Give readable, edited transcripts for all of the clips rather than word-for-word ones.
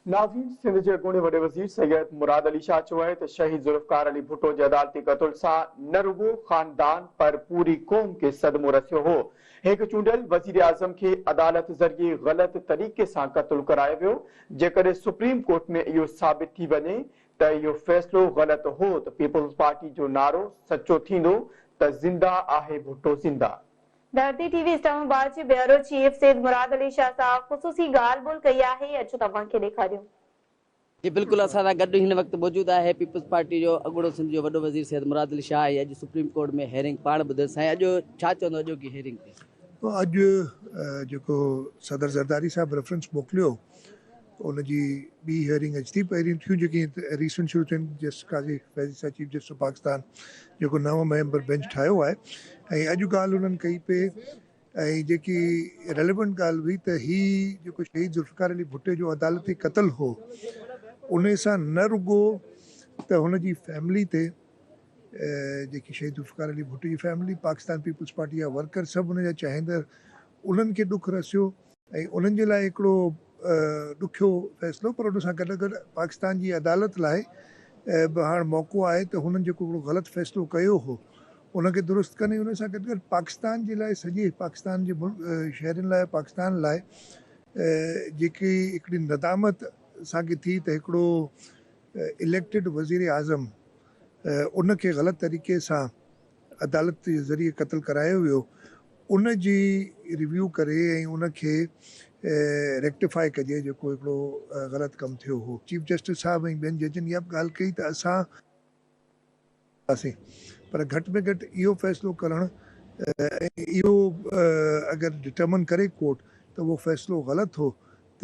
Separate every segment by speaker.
Speaker 1: ناظرين سنڌ جي اڳوڻي وڏي وزير سيد مراد علي شاهه چيو آهي ته شهيد ذوالفقار علي ڀٽو جي عدالتي قتل سان نه رڳو خاندان پر پوري قوم کي صدمو رسيو هو، هڪ چونڊيل وزيراعظم کي عدالت ذريعي غلط طريقي سان قتل ڪرايو ويو، جيڪڏهن سپريم ڪورٽ ۾ اهو ثابت ٿي وڃي ته اهو فيصلو غلط هو ته پيپلز پارٽي جو نعرو سچو ٿيندو ته زنده آهي ڀٽو زنده.
Speaker 2: ڌرتي ٽي وي اسلام آباد جي بيورو چيف سيد مراد علي شاهه سان خصوصي ڳالهه ٻولهه ڪئي آهي، اچو توهان کي ڏيکاريون.
Speaker 3: جي بلڪل اسان سان گڏ هن وقت موجود آهي پيپلز پارٽي جو اڳوڻو سنڌ جو وڏو وزير سيد مراد علي شاهه ۽ اڄ سپريم ڪورٽ ۾ هيئرنگ پاڻ ٻڌل سائين اڄ ڇا چوندو اڄوڪي هيئرنگ تي؟
Speaker 4: اڄ جيڪو صدر زرداري صاحب ريفرنس موڪليو ان جي ٻي هيئرنگ اڄ ٿي پهرين ٿيون جيڪي ريسنٽ شروع ٿيون justice Qazi Faez Isa chief justice of Pakistan جيڪو نو ميمبر بينچ ٺاهيو آهي ۽ اڄ ڳالهه انهن ڪئي پئي ۽ جيڪي ريليونٽ ڳالهه هئي ته هي جيڪو شهيد ذوالفقار علي ڀٽي جو عدالتي قتل هو ان سان نه رڳو ته هن جي فيملي تي جيڪي شهيد ذوالفقار علي ڀٽي جي فيملي پاڪستان پيپلز پارٽي جا ورڪر سڀ ان جا چاهيندڙ انهن کي ڏک رسيو ۽ انهن جي لاء هڪڙو ڏکيو فيصلو پر ان سان گڏ گڏ پاڪستان جي عدالت لاء به هاڻ موقعو آهي ته هنن جيڪو هڪڙو غلط فيصلو ڪيو هو ان کي درست ڪن ۽ ان سان گڏ گڏ پاڪستان جي لاء سڄي پاڪستان جي ملڪ شهرين لاء پاڪستان لاء جيڪي هڪڙي ندامت اسان کي ٿي ته هڪڙو اليڪٽيڊ وزير اعظم ان کي غلط طريقي سان عدالت جي ذريعي قتل ڪرايو ويو ان جي ريويو ڪري ۽ ان کي ريڪٽيفائي ڪجي جيڪو هڪڙو غلط ڪم ٿيو هو. چيف جسٽس صاحب ۽ ٻين ججن اها به ڳالهه ڪئي ته اسان. سين پر گهٽ ۾ گهٽ اهو فيصلو ڪرڻ ۽ اهو اگر ڊٽرمن ڪري ڪورٽ ته اهو فيصلو غلط هو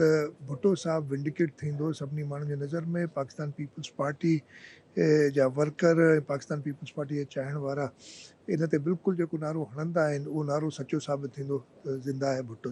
Speaker 4: ته ڀٽو صاحب ونڊيڪيٽ ٿيندو سڀني ماڻهن جي نظر ۾ پاڪستان پيپلز پارٽي جا ورڪر ۽ پاڪستان پيپلز پارٽي جا چاهڻ وارا ان تي بلڪل جيڪو نعرو هڻندا آهن اهو نعرو سچو ثابت ٿيندو ته زنده آهي ڀٽو.